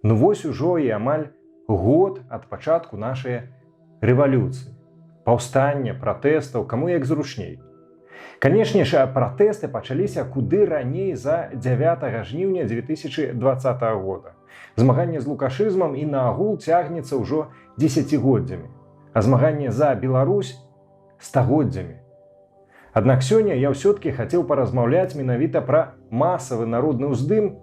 Ну вось ужо і амаль год ад пачатку нашай рэвалюцыі. Паўстання, пратэстаў, каму як зручней. Канешне ж, пратэсты пачаліся куды раней за 9 жніўня 2020 года. Змаганне з лукашызмам і наагул цягнецца ўжо дзесяцігоддзямі, а змаганне за Беларусь стагоддзямі. Аднак сёння я ўсё-ткі хацеў паразмаўляць менавіта пра масавы народны ўздым,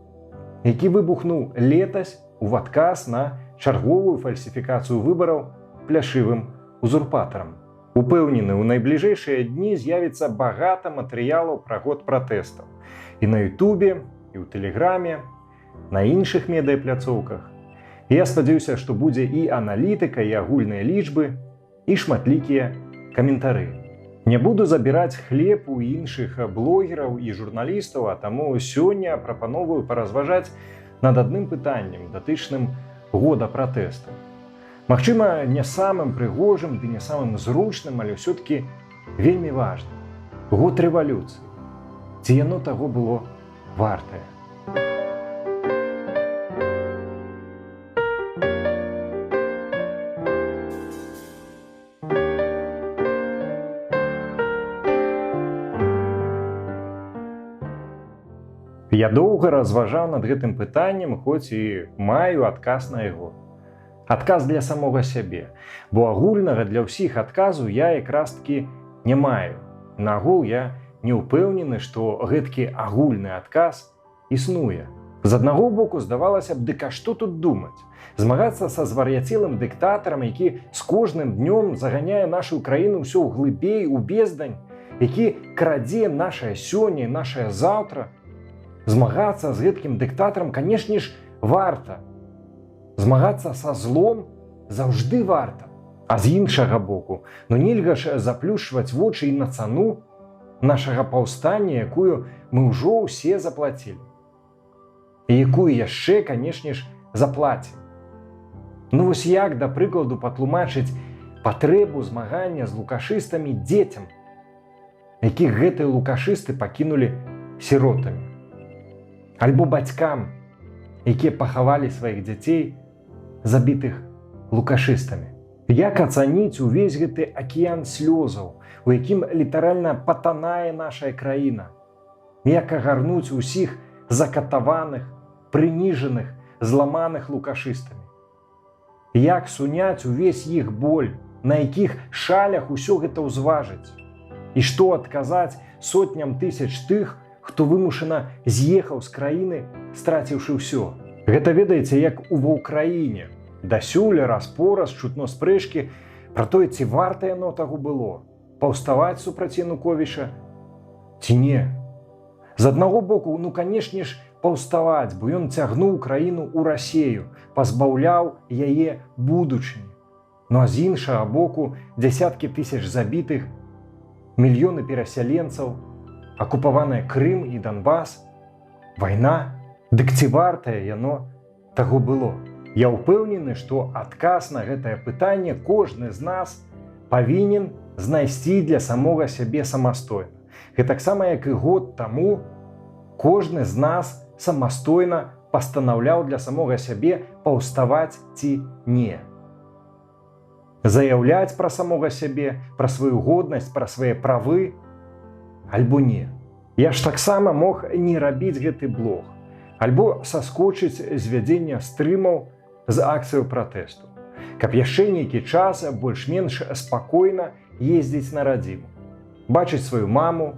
які выбухнуў летась у адказ на чарговую фальсіфікацыю выбараў пляшывым узурпатарам. Упэўнены, у найбліжэйшыя дні з'явіцца багата матэрыялаў пра год пратэстаў. І на Ютубе, і ў Тэлеграме, на іншых медыяпляцоўках. І я спадзяюся, што будзе і аналітыка, і агульныя лічбы, і шматлікія каментары. Не буду забіраць хлеб у іншых блогераў і журналістаў, а таму сёння прапановую паразважаць над адным пытаннем, датычным года пратэстаў. Магчыма, не самым прыгожым ды не самым зручным, але ўсё-ткі вельмі важным. Год рэвалюцыі. Ці яно таго было вартае? Я доўга разважаў над гэтым пытаннем, хоць і маю адказ на яго. Адказ для самога сябе, бо агульнага для ўсіх адказу я якраз-такі не маю. Наогул я не ўпэўнены, што гэткі агульны адказ існуе. З аднаго боку, здавалася б, дык а што тут думаць? Змагацца са звар'яцелым дыктатарам, які з кожным днём заганяе нашу краіну ўсё глыбей у бездань, які крадзе нашае сёння, нашае заўтра. Змагацца з гэткім дыктатарам, канешне ж, варта. Змагацца са злом заўжды варта. А з іншага боку, ну нельга ж заплюшчваць вочы і на цану нашага паўстання, якую мы ўжо ўсе заплацілі. І якую яшчэ, канешне ж, заплацім. Ну вось як, да прыкладу, патлумачыць патрэбу змагання з лукашыстамі дзецям, якіх гэтыя лукашысты пакінулі сіротамі? Альбо бацькам, якія пахавалі сваіх дзяцей, забітых лукашыстамі. Як ацаніць увесь гэты акіян слёзаў, у якім літаральна патанае наша краіна? Як агарнуць усіх закатаваных, прыніжаных, зламаных лукашыстамі? Як суняць увесь іх боль, на якіх шалях усё гэта ўзважыць? І што адказаць сотням тысяч тых, хто вымушана з'ехаў з краіны, страціўшы ўсё? Гэта, ведаеце, як ва Ўкраіне. Дасюль раз-пораз чутно спрэчкі пра тое, ці варта яно таго было, паўставаць супраць Януковіча ці не. З аднаго боку, ну канешне ж, паўставаць, бо ён цягнуў краіну ў Расею, пазбаўляў яе будучыні. Ну а з іншага боку, дзясяткі тысяч забітых, мільёны перасяленцаў, акупаваныя Крым і Донбас, вайна. Дык ці вартае яно таго было? Я ўпэўнены, што адказ на гэтае пытанне кожны з нас павінен знайсці для самога сябе самастойна. Гэтаксама, як і год таму, кожны з нас самастойна пастанаўляў для самога сябе паўставаць ці не. Заяўляць пра самога сябе, пра сваю годнасць, пра свае правы альбо не. Я ж таксама мог не рабіць гэты блог, альбо саскочыць з вядзення стрымаў з акцыяй пратэсту, каб яшчэ нейкі час больш-менш спакойна ездзіць на радзіму, бачыць сваю маму,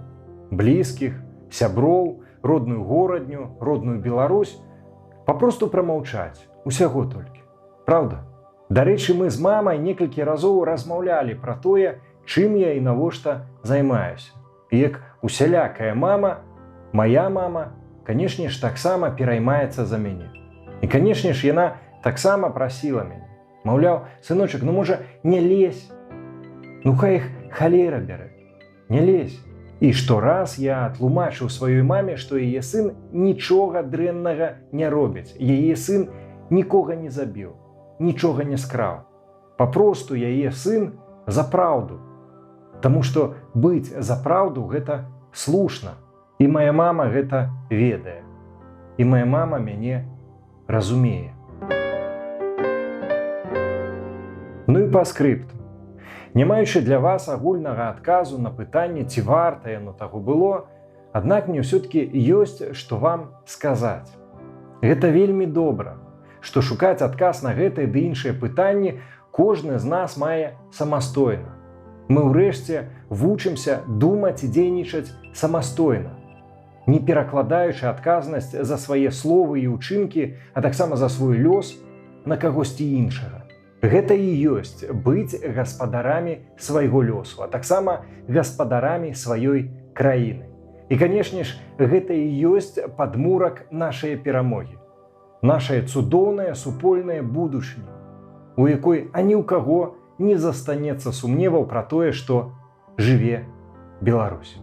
блізкіх, сяброў, родную горадню, родную Беларусь, папросту прамаўчаць, усяго толькі. Праўда? Дарэчы, мы з мамай некалькі разоў размаўлялі пра тое, чым я і навошта займаюся. І як усялякая мама, моя мама, канешне ж, таксама пераймаецца за мяне. І, канешне ж, яна таксама прасіла мяне. Маўляў, сыночак, ну можа, не лезь. Ну хай іх халера бярэ. Не лезь. І штораз я тлумачыў сваёй маме, што яе сын нічога дрэннага не робіць. Яе сын нікога не забіў, нічога не скраў. Папросту яе сын за праўду. Таму што быць за праўду гэта слушна. І моя мама гэта ведае. І моя мама мяне разумее. Ну і пастскрыптум. Не маючы для вас агульнага адказу на пытанне, ці варта яно таго было, аднак мне ўсё-таки ёсць што вам сказаць. Гэта вельмі добра, што шукаць адказ на гэтае ды іншыя пытанні кожны з нас мае самастойна. Мы ўрэшце вучымся думаць і дзейнічаць самастойна, не перакладаючы адказнасць за свае словы і ўчынкі, а таксама за свой лёс на кагосьці іншага. Гэта і ёсць быць гаспадарамі свайго лёсу, а таксама гаспадарамі сваёй краіны. І, канешне ж, гэта і ёсць падмурак нашай перамогі. Нашая цудоўная супольная будучыня, у якой ані ў каго не застанецца сумневаў пра тое, што жыве Беларусь.